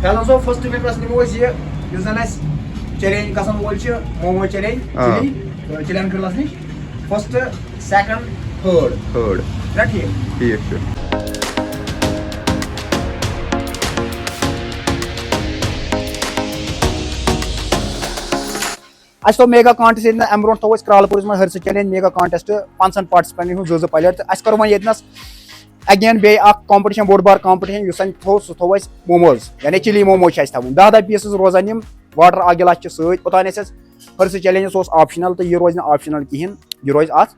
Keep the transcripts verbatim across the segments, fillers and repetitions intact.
فیلن صٲب، فٔسٹ وِنرس نِمو أسۍ یہِ، یُس زن اَسہِ چیلنج گژھن وول چھُ، مومو چیلنج، آ۔ چِلی، چِلین گرلس نِش۔ First, second, third. تھٲرڈ۔ چھا ٹھیٖک؟ ٹھیٖک چھُ۔ اَسہِ تھوٚو میگا کانٹیسٹ ییٚتہِ نَس، اَمہِ برونٛٹھ تھوٚو اَسہِ کرٛالہٕ پوٗرِس منٛز ہرسہٕ چیلنج میگا کانٹیسٹ، پانٛژن پارٹسپینٹن ہُنٛد زٕ زٕ پلیٹ، تہٕ اَسہِ کَرو وۄنۍ ییٚتہِ نَس اگین بیٚیہِ اکھ کمپٹیشن، بوٚڑ بار کمپٹیشن، یُس وۄنۍ تھوٚو، سُہ تھوٚو اَسہِ موموز، یعنی چِلی موموز چھِ اَسہِ تھاوٕنۍ۔ دَہ دَہ پیٖسز روزن یِم، واٹر اکھ گِلاس چھِ سۭتۍ۔ اوٚتام اَسہِ ٲس ہرسہٕ چیلنج، سُہ اوس آپشنل، تہٕ یہِ روزِ نہٕ آپشنل کِہینۍ، یہِ روزِ اَتھ،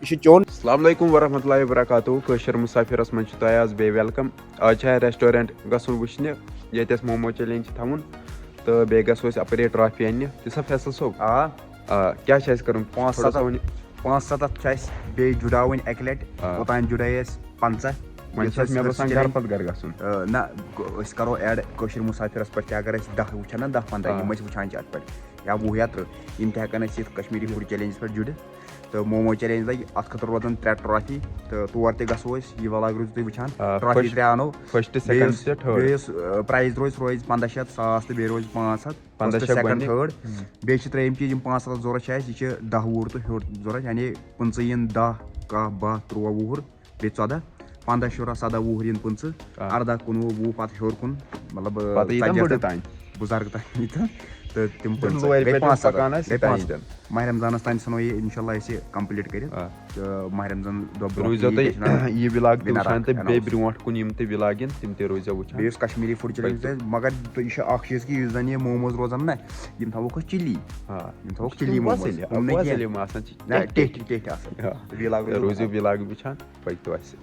یہِ چھُ چیوٚن۔ السلام علیکم ورحمۃ اللہ وبرکاتہ۔ کٲشِر مُسافِرَس منٛز چھُ تۄہہِ آز بیٚیہِ ویلکم۔ آز چھُ اَسہِ ریسٹورنٹ گژھُن وٕچھنہِ، ییٚتہِ اَسہِ مومو چیلنج چھِ تھاوُن، تہٕ بیٚیہِ گژھو أسۍ اَپٲرۍ یہِ ٹرافی اَننہِ۔ تہِ سا فیصل صٲب؟ آ۔ آ، کیٛاہ چھُ اَسہِ کَرُن؟ پانٛژھ تھوڑا سا سَتَتھ۔ ؤنِو۔ پانٛژھ سَتَتھ چھِ اَسہِ بیٚیہِ جُڑاوٕنۍ اَکہِ لَٹہِ۔ آ۔ اوٚتام جُڑے اَسہِ پنٛژاہ۔ وۄنۍ یُس چھُ اَسہِ اَسہِ مےٚ باسان فٔسٹ گَرٕ ٹایم، پَتہٕ گَرٕ گژھُن۔ آ، نہ، گو-، أسۍ کَرو ایڈ کٲشِر مُسافِرَس پٮ۪ٹھ تہِ، اگر أسۍ دَہ وٕچھان نہ، دَہ پنٛداہ، آ۔ یِم أسۍ وٕچھان چھِ اَتھ پٮ۪ٹھ، یا وُہ یا تٕرٛہ، یِم تہِ ہٮ۪کَن اَسہِ یِتھ کشمیٖری فُڈ چیلنجَس پٮ۪ٹھ جُڑِتھ۔ تہٕ مومو چیلنج لگہِ، اتھ خٲطرٕ روزن ترٛےٚ ٹرافی، تہٕ تور تہِ گژھو أسۍ، یہِ ولاگ روٗزِو تُہۍ وٕچھان۔ آ، ٹرافی فسٹ، ترٛےٚ انو۔ فسٹ، بیٚیہِ سیکنڈ یُس، تہٕ تھٲرڈ۔ بیٚیہِ یُس، آ، پرایز روزِ، روزِ پنٛداہ شیٚتھ، ساس تہٕ بیٚیہِ روزِ پانٛژھ ہتھ۔ پنٛداہ فسٹ، شیٚتھ سیکنڈ، گۄڈٕنِکۍ۔ تھٲرڈ۔ ہم۔ بیٚیہِ چھِ ترٛیٚیِم چیٖز، یِم پانٛژھ ہتھ ضوٚرتھ چھِ اَسہِ، یہِ چھِ دَہ وُہُر تہٕ ہیوٚر ضوٚرتھ، یعنی پٕنٛژٕ یِن دَہ، کاہ، باہ، تُرٛواہ، وُہُر، بیٚیہِ ژۄداہ، پنٛداہ، شُراہ، سداہ، وُہُر یِن پٕنٛژٕ، آ۔ ارداہ، کُنوُہ، وُہ پتہٕ ہیوٚر کُن، مطلب، پتہٕ ییٖتٮ۪ن ژتجی بٕڈٕ تہٕ تام۔ بٕزرگ تام ییٖتٮ۪ن۔ تہٕ تِم پٕنٛژٕ، لورِ گٔے پٮ۪ٹھ پانٛژھ ہتھ، پکان آسہِ، گٔے یوٚتام پانٛژھ ہتھ۔ ییٖتٮ۪ن۔ ماہِ رمضانس تام ژھٕنو یہِ انشاءاللہ أسۍ یہِ کمپلیٖٹ کٔرِتھ۔ آ۔ تہٕ ماہِ رمضان دۄہ برونٛہہ روٗزِو کِنۍ تُہۍ یہِ چھُنہ یہِ وِلاگ تہِ وِنر وٕچھان اکھ تہٕ بیٚیہِ اناوُس۔ برونٛٹھ کُن یِم تہِ وِلاگ یِن، تِم تہِ روٗزِو وٕچھان۔ بیٚیہِ یُس کشمیٖری فُڈ چیلنج پٔکِو۔ تہِ، مگر تہٕ یہِ چھُ اکھ چیٖز کہِ یُس زن یہِ موموز روزان نہ، یِم تھاووکھ أسۍ چِلی۔ آ۔ یِم تھاووکھ چِلی تِم موموز۔ کۄس یِم نہٕ کۄس کینٛہہ۔ یِم آسان چھِ؟ نہ، ٹیٚٹھۍ، ٹیٚٹھۍ آسان۔ آ۔ وِلاگ روٗزِو روٗزِو وِلاگ وٕچھان۔ پٔکۍ تو اَسہِ۔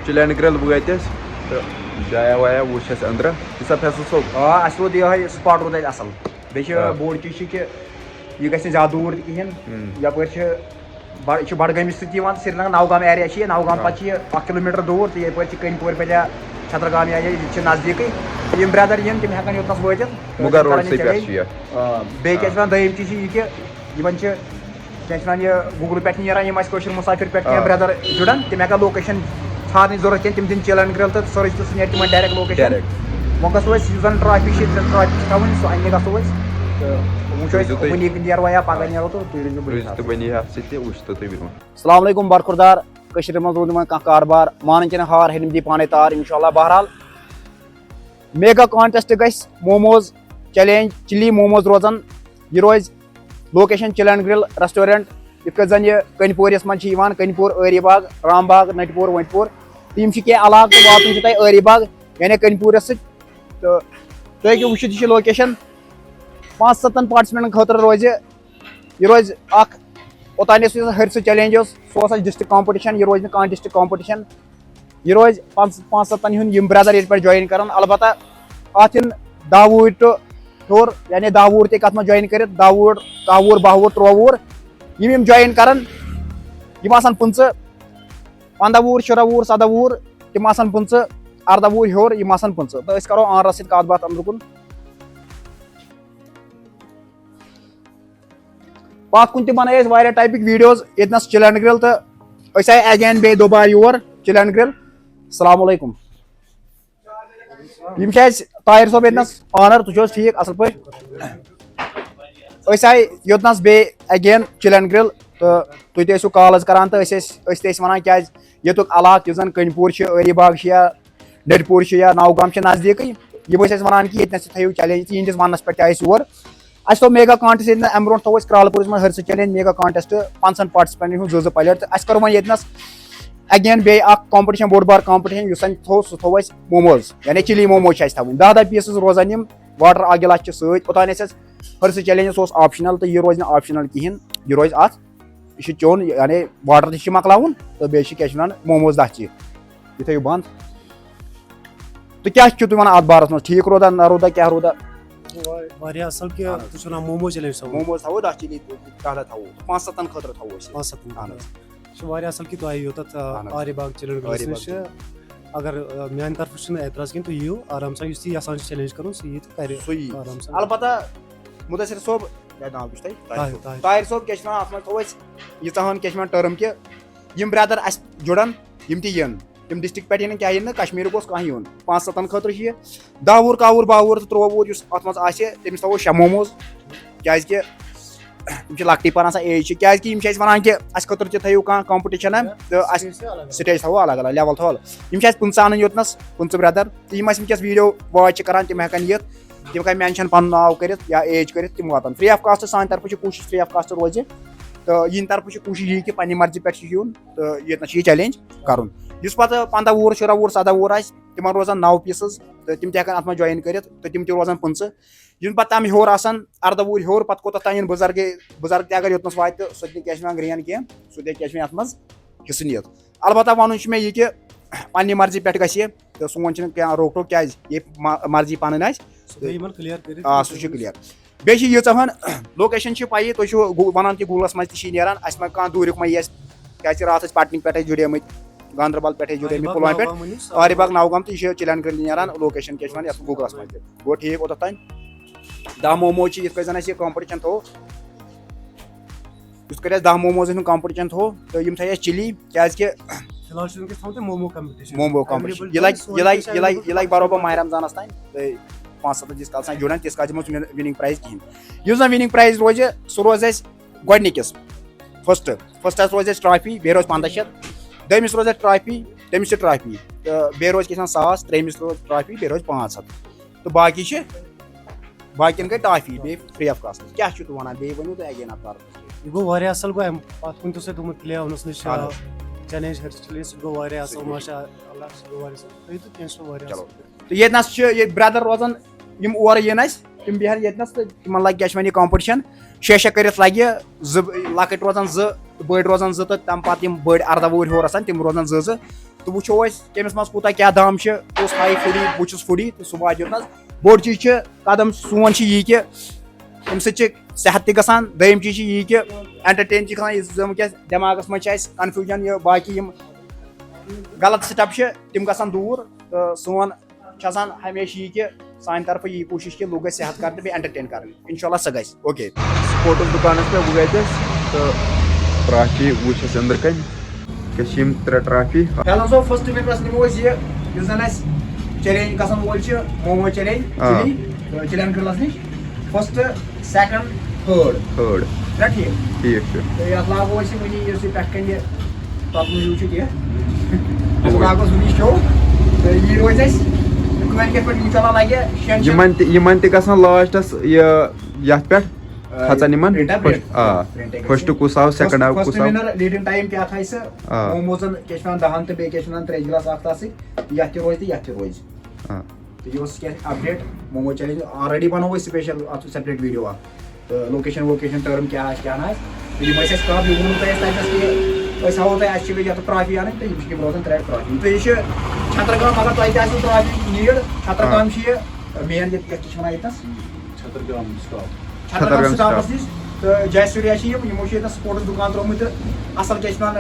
چِلی اینڈ گرِل وٲتۍ أسۍ تہٕ جایا وایا وٕچھ اَسہِ أنٛدرٕ۔ یہِ سا فیصل صٲب؟ آ، اَسہِ روٗد یِہوٚے سپاٹ روٗد اَتہِ اَصٕل۔ بیٚیہِ چھِ آ۔ بوٚڑ چیٖز چھِ کہِ یہِ گژھِ نہٕ زیادٕ دوٗر تہِ کِہیٖنۍ۔ ہُم۔ یَپٲرۍ چھِ بَ-، یہِ چھُ بڈگٲمِس سۭتۍ یِوان، سرینگر نوگام ایریا چھِ یہِ، نوگام آ۔ پتہٕ چھِ یہِ اکھ کلوٗمیٹر دوٗر، تہٕ یپٲرۍ چھِ کٔنۍ پورِ پٮ۪ٹھ یا چھترگام یا یہِ چھِ نزدیٖکٕے۔ یِم برٛدر یِن، تِم ہٮ۪کن یوٚتنس وٲتِتھ۔ تہٕ مُغل تِم روڈ کرن سٕے یہِ پٮ۪ٹھ چیلنج۔ چھُ یہِ۔ آ، بیٚیہِ کیٛاہ چھِ وَنان، دوٚیِم چیٖز چھِ یہِ کہِ یِمن چھِ، کیٛاہ چھِ وَنان، یہِ گوٗگلہٕ پٮ۪ٹھ نیران، یِم اَسہِ کٲشِر مُسافِر پٮ۪ٹھ کینٛہہ آ۔ برٛدر جُڑن، تِم ہٮ۪کن لوکیشن ژھانٛڈنٕچ ضروٗرت کینٛہہ، تِم دِن چِلی اینڈ گرِل تہٕ سٔرٕچ تہٕ سُہ نیرِ تِمن ڈایریکٹ لوکیشن۔ ڈایریکٹ۔ وۄنۍ گژھو أسۍ، یُس زن ٹرافی چھِ، ٹرافی چھِ تھاوٕنۍ، سُہ اَننہِ گژھو أسۍ۔ تہٕ وۄنۍ چھُ روٗزِو اَسہِ تُہۍ، وٕنی نیرو یا پگاہ نیرو تہٕ تُہۍ روٗزِو روٗزِو بٔنِتھ تُہۍ آسان۔ بٔنی ہَتھ سۭتۍ تہِ، وٕچھتو تُہۍ برونٛہہ۔ السلام علیکم برخوردار، کٔشیٖرِ منٛز روٗد نہٕ وۄنۍ کانٛہہ کاربار، مانان کِنہٕ ہار، ہیٚرِم دی پانے تار، انشاءاللہ۔ بہرحال، میگا کانٹیسٹ گژھِ موموز چیلنج، چِلی موموز روزن، یہِ روزِ location chilli and grill restaurant, یِتھ کٔنۍ زن یہِ کٔنۍ پورِس منٛز چھِ یِوان، کٔنۍ پور، ٲری باغ، رام باغ، نٔٹۍ پور، ؤنٛٹۍ پور، تہٕ یِم چھِ کینٛہہ علاقہٕ تہٕ واتُن چھُ تۄہہِ ٲری باغ، یعنی کٔنۍ پورِس سۭتۍ۔ تہٕ تُہۍ ہیٚکِو وٕچھِتھ، یہِ چھِ لوکیشن۔ پانٛژھ ستن پارٹسپینٹن خٲطرٕ روزِ، یہِ روزِ اکھ، اوٚتانۍ یُس یہِ ہرسہٕ چیلنج اوس، سُہ اوس اَسہِ ڈسٹرکٹ کمپٹیشن، یہِ روزِ نہٕ کانٛہہ ڈسٹرکٹ کمپٹیشن۔ یہِ روزِ پانٛژھ، پانٛژھ ستن ہُنٛد یِم برٛدر ییٚتہِ پٮ۪ٹھ جوین کرن۔ البتہ اتھ یِن دَہ وُہٕرۍ ٹُو ہیوٚر، یعنی دَہ وُہٕرۍ تہِ کتھ منٛز جوین کٔرِتھ، دَہ وُہُر، کاہ وُہُر، باہ وُہُر، تُرٛواہ وُہُر، یِم یِم جوین کرن، یِم آسن پٕنٛژٕ، پنٛداہ وُہُر، شُراہ وُہُر، سداہ وُہُر، تِم آسن پٕنٛژٕ، ارداہ وُہُر ہیوٚر، یِم آسن پٕنٛژٕ۔ تہٕ أسۍ کرو آنرس سۭتۍ کتھ باتھ أنٛدرٕ کُن۔ پتھ کُن تہِ بنٲے اَسہِ واریاہ ٹایپٕکۍ ویڈیوز ییٚتہِ نس چِلی اینڈ گرِل، تہٕ أسۍ آے اگین بیٚیہِ دوبارٕ یور چِلی اینڈ گرِل۔ السلام علیکم۔ یِم چھِ اَسہِ طاہر صٲب ییٚتہِ نس اونر، تُہۍ چھِو حظ ٹھیٖک اصل پٲٹھۍ؟ أسۍ آے یوٚت نس بیٚیہِ اگین چِلی اینڈ گرِل، تہٕ تُہۍ تہِ ٲسِو کال حظ کران، تہٕ أسۍ ٲسۍ، أسۍ تہِ ٲسۍ ونان کیازِ ییٚتیُک علاقہٕ یُس زن کٔنۍ پوٗر چھِ، ٲری باغ چھِ یا نٔٹۍ پوٗر چھِ یا نوگام چھِ نزدیٖکٕے، یِم ٲسۍ اَسہِ وَنان کہِ ییٚتہِ نَس تہِ تھٲیِو چیلنج، تہٕ یِہِنٛدِس وَننَس پٮ۪ٹھ تہِ آیہِ أسۍ یور۔ اَسہِ تھوٚو میگا کانٹیسٹ ییٚتہِ نہٕ، اَمہِ برونٛٹھ تھوٚو اَسہِ کرٛالہٕ پوٗرِس منٛز ہرسہٕ چیلنج میگا کانٹیسٹ، پانٛژَن پارٹِسِپٮ۪نٛٹَن ہُنٛد زٕ زٕ پٕلیر، تہٕ اَسہِ کوٚر وۄنۍ ییٚتہِ نَس اگین بیٚیہِ اَکھ کَمپِٹِشَن، بوٚڑ بار کَمپِٹِشَن، یُس وۄنۍ تھوٚو، سُہ تھوٚو اَسہِ موموز، یعنی چِلی موموز چھِ اَسہِ تھاوٕنۍ۔ دَہ دَہ پیٖسٕز روزَن یِم، واٹَر اَکھ گِلاس چھِ سۭتۍ۔ اوٚتانۍ ٲسۍ اَسہِ ہرسہٕ چیلنج، سُہ اوس آپشنَل، تہٕ یہِ روزِ نہٕ آپشنَل کِہیٖنۍ، یہِ روزِ اَتھ۔ یہِ چھُ چیوٚن، یعنی واٹر تہِ چھِ مۄکلاوُن تہٕ بیٚیہِ چھِ کیٛاہ چھِ وَنان موموز دَہ چیٖز۔ یہِ تھٲیِو بنٛد۔ تہٕ کیٛاہ چھِو تُہۍ وَنان اَتھ بارَس منٛز؟ ٹھیٖک روٗدا، نہ روٗدا، کیٛاہ روٗدا؟ وا-، واریاہ اَصٕل کہِ اَہَن حظ۔ تُہۍ چھِو وَنان موموز چیلنج تھاوو۔ موموز تھاوو دَہ چیٖز، ییٚتہِ کانٛہہ دَہ تھاوو۔ پانٛژھ سَتَن خٲطرٕ تھاوو أسۍ یہِ۔ پانٛژھ سَتَن اَہَن خٲطرٕ۔ حظ۔ یہِ چھُ واریاہ اَصٕل کہِ تُہۍ آیِو یوٚتَتھ، آ، اَہَن حظ۔ آرِ باغ چِلڈرن آرِ وِلیجَس باغ نِش چھِ۔ چِلڈرن۔ اگر، آ، میٛانہِ طرفہٕ چھُنہٕ اعتراض کِہیٖنۍ، تُہۍ یِیِو آرام سان، یُس تہِ یَژھان چھُ چیلنج کَرُن، سُہ یِیہِ تہٕ کَرِ سُہ یِیہِ۔ آرام سان۔ البتہ مُدثر صٲب، کیٛاہ ناو چھُ تۄہہِ؟ طاہر، طاہر۔ طاہر صٲب، کیٛاہ چھُ ناو؟ اَتھ منٛز تھاوو أسۍ ییٖژاہ ہن، کیٛاہ چھِ وَنان، ٹٔرٕم کہِ یِم برٛدر اَسہِ جُڑن، یِم تہِ یِن، تِم ڈسٹرکٹ پٮ۪ٹھ یِن نہٕ کینٛہہ، یِن نہٕ کشمیٖرُک گوٚژھ کانٛہہ یُن۔ پانٛژھ ستن خٲطرٕ چھُ یہِ۔ دَہ وُہُر، کاہ وُہُر، باہ وُہُر تہٕ تُرٛواہ وُہُر یُس اَتھ منٛز آسہِ، تٔمِس تھاوو شےٚ موموز، کیٛازِ کہِ یِم چھِ لۄکٹی پَہن آسان ایج چھِ، کیٛازِ کہِ یِم چھِ اَسہِ وَنان کہِ اَسہِ خٲطرٕ تہِ تھٲیِو کانٛہہ کمپٹیشن تہٕ اَسہِ سٹیج تھاوو الگ الگ، لیول تھاوو الگ۔ یِم چھِ اَسہِ پٕنٛژٕہ اَنٕنۍ یوٚتنَس، پٕنٛژٕہ برٛدر، تہٕ یِم اَسہِ وٕنکیٚس ویٖڈیو واچ چھِ کران، تِم ہٮ۪کن یِتھ، تِم ہٮ۪کن مینشن پَنُن ناو کٔرِتھ یا ایج کٔرِتھ، تِم واتن۔ فری آف کاسٹ سانہِ طرفہٕ چھِ کوٗشِش، فری آف کاسٹ روزِ، تہٕ یِہنٛدِ طرفہٕ چھِ کوٗشِش یی کہِ پننہِ مرضی پٮ۪ٹھ چھُ یُن تہٕ ییٚتنَس چھُ یہِ چیلنج کرُن۔ یُس پتہٕ پنٛداہ وُہُر، شُراہ وُہُر، سداہ وُہُر آسہِ، تِمن روزن نو پیٖسز تہٕ تِم تہِ ہٮ۪کن اتھ منٛز جوین کٔرِتھ تہٕ تِم تہِ روزن پٕنٛژٕہ۔ یِم پتہٕ تمہِ ہیوٚر آسن، ارداہ وُہُر ہیوٚر، پتہٕ کوٚتتھ تام یِن بُزرگے، بُزرگ تہِ اگر یوٚتنس واتہِ تہٕ سُہ تہِ نہٕ کینٛہہ چھُ یِوان گرین کینٛہہ، سُہ تہِ ہیٚکہِ کینٛہہ چھُ یِوان اتھ منٛز حصہٕ نِتھ۔ البتہ ونُن چھُ مےٚ یہِ کہِ پننہِ مرضی پٮ۪ٹھ گژھِ یہِ تہٕ سون چھُنہٕ کینٛہہ روک ٹوک، کیازِ یہِ ما-، مرضی پنٕنۍ آسہِ۔ سُہ تھٲیِو یِمن کلیئر کٔرِتھ۔ آ، سُہ چھُ کلیئر۔ بیٚیہِ چھِ ییٖژاہ ہن لوکیشن چھِ پَیی، تُہۍ چھِو گو-، وَنان کہِ گوٗگلَس منٛز تہِ چھِ یہِ نیران، اَسہِ ما کانٛہہ دوٗرِکھ ما یی اَسہِ، کیٛازِ کہِ راتھ ٲسۍ پٹنہٕ پٮ۪ٹھَے جُڑیمٕتۍ، گاندربل پٮ۪ٹھَے جُڑیمٕتۍ، پُلوامہِ پٮ۪ٹھ، آرِ باغ ناوگام تہٕ یہِ چھِ چِلَن کٔرِتھ نیران لوکیشن کیٛاہ چھِ وَنان یَتھ گوٗگلَس منٛز تہِ۔ گوٚو ٹھیٖک اوٚتَتھ تام۔ دَہ موموز چھِ یِتھ کٔنۍ زَن اَسہِ یہِ کمپٹیشن تھوٚو، یُتھ کٔرۍ اَسہِ دَہ موموزَن ہُنٛد کمپٹیشن تھوٚو تہٕ یِم تھٲے اَسہِ چِلی، کیٛازِ کہِ فی الحال چھُ وٕنکیٚس تھاوُن تۄہہِ مومو کمپٹیشن۔ مومو کمپٹیشن۔ یہِ لگہِ، یہِ لگہِ، یہِ لگہِ، یہِ لگہِ برابر ماہِ رمضانس تام۔ تہٕ پانٛژھ ستتھ ییٖتِس کالس تام جُڑن، تیٖتِس کالس دِمو ژٕ winning prize کِہیٖنۍ۔ یُس زن winning prize روزِ، سُہ روزِ اَسہِ گۄڈٕنِکِس first، firstس روزِ اَسہِ ٹرافی، بیٚیہِ روزِ پنٛداہ شیٚتھ۔ دوٚیمِس روزِ اَسہِ ٹرافی، تٔمِس چھِ ٹرافی۔ تہٕ بیٚیہِ روزِ کیٛاہ چھِ وَنان ساس، ترٛیٚیمِس روزِ ٹرافی، بیٚیہِ روزِ پانٛژھ ہتھ۔ تہٕ باقی چھِ، باقین گٔے ٹافی، بیٚیہِ free of cost۔ کیٛاہ چھِو تُہۍ وَنان؟ بیٚیہِ ؤنِو تُہۍ again اَتھ بارس منٛز۔ یہِ گوٚو واریاہ اَصٕل، گوٚو اَمہِ پَتھ کُن تہِ اوس تۄہہِ دوٚپمُت کلے آونَس نِش، اَہَن حظ۔ چیلنج ہیٚرِ چیلنج، سُہ تہِ گوٚو واریاہ اَصٕل، ماشاء اللہ، سُہ گوٚو واریاہ اَصٕل۔ تُہۍ تہٕ کینٛہہ چھُنہٕ واریاہ چلو۔ اَصٕل۔ تہٕ ییٚتہِ نَس چھِ ییٚتہِ برٛدر روزان، یِم اورٕ یِن اَسہِ، تِم بیٚہن ییٚتہِ نَس تہٕ تِمن لَگہِ کیٛاہ چھِ وَنان یہِ کمپٹیشن، شےٚ شےٚ کٔرِتھ لَگہِ، زٕ لۄکٕٹۍ روزان زٕ، بٔڑۍ روزان زٕ، تہٕ تَمہِ پَتہٕ یِم بٔڑۍ اَرداہ وُہٕرۍ ہیوٚر آسان، تِم روزان زٕ زٕ۔ تہٕ وٕچھو أسۍ کٔمِس منٛز کوٗتاہ کیٛاہ دَم چھِ، کُس ہاے فُڈی، بہٕ چھُس فُڈی، تہٕ سُہ واتہِ یوٚتنَس۔ بوٚڑ چیٖز چھِ قدم سون چھِ یہِ کہِ اَمہِ سۭتۍ چھِ صحت تہِ گژھان، دوٚیِم چیٖز چھِ یہِ کہِ entertain چھِ گژھان، یُس زَن وٕنکیٚس دٮ۪ماغَس منٛز چھِ اَسہِ confusion، یہِ باقٕے یِم غلط step چھِ، تِم گژھن دوٗر۔ تہٕ سون چھِ آسان ہمیشہِ یہِ کہِ سانہِ طرفہٕ یی کوٗشِش کہِ لُکھ گژھِ صحت کَرنہٕ بیٚیہِ entertain کَرٕنۍ۔ اِنشاء اللہ سۄ گژھِ۔ اوکے۔ سپورٹس دُکانس پٮ۪ٹھ وٲتۍ أسۍ تہٕ ٹرافی وٕچھ اَسہِ أنٛدرٕ کَنۍ۔ کیٛاہ چھِ یِم ترٛےٚ ٹرافی؟ فی الحال سو first winners نِمو أسۍ یہِ، یُس زَن اَسہِ challenge گژھن وول چھِ، مومو challenge، آ۔ چِلی، تہٕ چِلٮ۪ن گرِلَس نِش۔ First، second، third۔ تھٲڈ۔ چھُنہ ٹھیٖک؟ ٹھیٖک چھُ۔ تہٕ یَتھ لاگو أسۍ یہِ وٕنی، یُس یہِ پٮ۪ٹھ کَنہِ یہِ پَتہٕ view چھُ کینٛہہ۔ أسۍ لاگو سُہ وٕنی show۔ تہٕ یہِ روزِ اَسہِ کٲلۍ کٮ۪تھ پٮ۪ٹھ، اِنشاء اللہ لَگہِ شٮ۪ن شٮ۪ن۔ یِمن تہِ، یِمن تہِ گژھن لاسٹس یہِ، یتھ پٮ۪ٹھ کھژن یِمن پرنٹ آ، first، پرنٹ۔ آ، پرنٹ گژھِ۔ first کُس آو، second آو First کُس آو۔ winner leading time کیٛاہ تھایہِ سُہ؟ آ۔ موموزن کیٛاہ چھِ وَنان، دَہن تہٕ بیٚیہِ کیٛاہ چھِ وَنان، ترٛیش گِلاس اکھ تَتھ سۭتۍ۔ یَتھ تہِ روزِ تہٕ یَتھ تہِ روزِ۔ آ۔ تہٕ یہِ اوس کینٛہہ update مومو challenge۔ Already بَنوو أسۍ special اَتھ separate video اکھ۔ تہٕ location ووکیشن term کیٛاہ آسہِ، کیٛاہ نہٕ آسہِ۔ تہٕ یِم ٲسۍ اَسہِ کَتھ، یہِ ووٚنوُ تۄہہِ اَسہِ تَتہِ نَس کہِ أسۍ ہاوو تۄہہِ اَسہِ چھِ یَتھ ٹرافی اَنٕنۍ تہٕ یِم چھِ، یِم روزَن ترٛےٚ ٹرافی۔ تہٕ یہِ چھِ چھترگام، مگر تۄہہِ تہِ آسِوٕ ٹرافی need، چھترگام چھِ یہِ main ییٚتہِ، یَتھ کیٛاہ چھِ وَنان ییٚتہِ نَس؟ چھترگام چھترگام سٹاپَس نِش۔ تہٕ جے سٹوڈیا چھِ یِم، یِمو چھِ ییٚتہِ سپورٹس دُکان ترٛوومُت تہٕ اَصٕل کیٛاہ چھِ وَنان،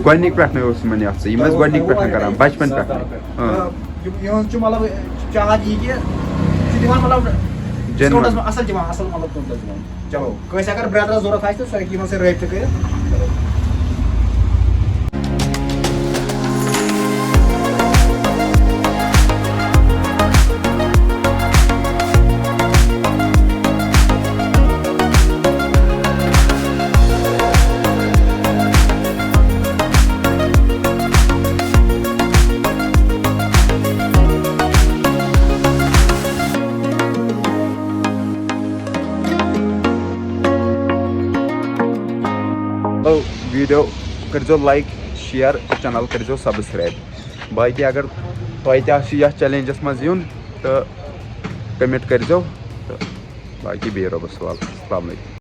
گۄڈٕنِکۍ پٮ۪ٹھٕ اوس یِمن یَتھ سۭتۍ، یِم ٲسۍ گۄڈٕنِکۍ پٮ۪ٹھٕ کران، بَچپَن پٮ۪ٹھٕ۔ آ۔ تہٕ یِم، یِہُنٛد چھُ مطلب چاہت یی کہِ یہِ چھُ دِوان مطلب Genuine۔ ڈِسکاوُنٛٹَس منٛز اَصٕل دِوان، اَصٕل مطلب قۭمتَس دِوان۔ چلو، کٲنٛسہِ اگر برٛدرَس ضوٚرَتھ آسہِ تہٕ سُہ ہیٚکہِ یِمَن سۭتۍ رٲبطہٕ کٔرِتھ۔ تو video کٔرۍزیو like، share تہٕ channel کٔرۍزیو subscribe۔ باقٕے اگر تۄہہِ تہِ آسہِ یَتھ challengeس منٛز یُن تہٕ commit کٔرۍزیو تہٕ باقٕے بِہِو رۄبَس حوالہٕ۔ السلام علیکم۔